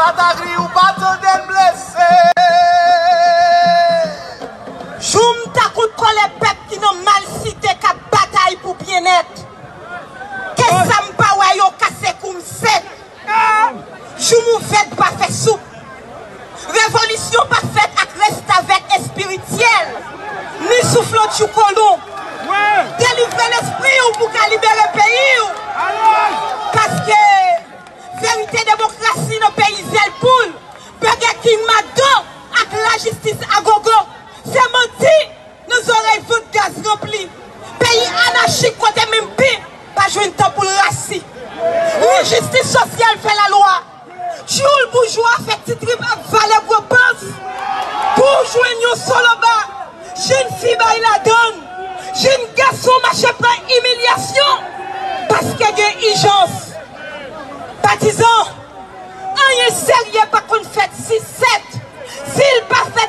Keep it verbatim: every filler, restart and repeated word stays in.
Patagri ou pa tande l blese. Jou m ta kont kòlè pèp ki nan malsite k ap batay pou byennèt. Kè sa m pa wè yo kase kou m sèk. Jou m ouvèt pa fè soup. Revolisyon pa fèt ak restavèk espirityèl, ni souflantjou kolon. Delivre lespri w pou w ka libere peyi w. Paske verite demokrasi nan peyi zèl poul, Burger King McDo ak lajistis agogo, se manti nan zòrèy vant gaz ranpli. Peyi anachik kote menm pen pa jwenn tan pou l rasi. Enjistis sosyal fè lalwa. Tchoul boujwa fè ti trip ap vale gwo pans. Pou w jwenn yon soloba, jenn fi bay ladann, jenn gason mache pran imilyasyon paske gen ijans. Patizan, anyen serye pa konn fèt sis sèt si l pa fèt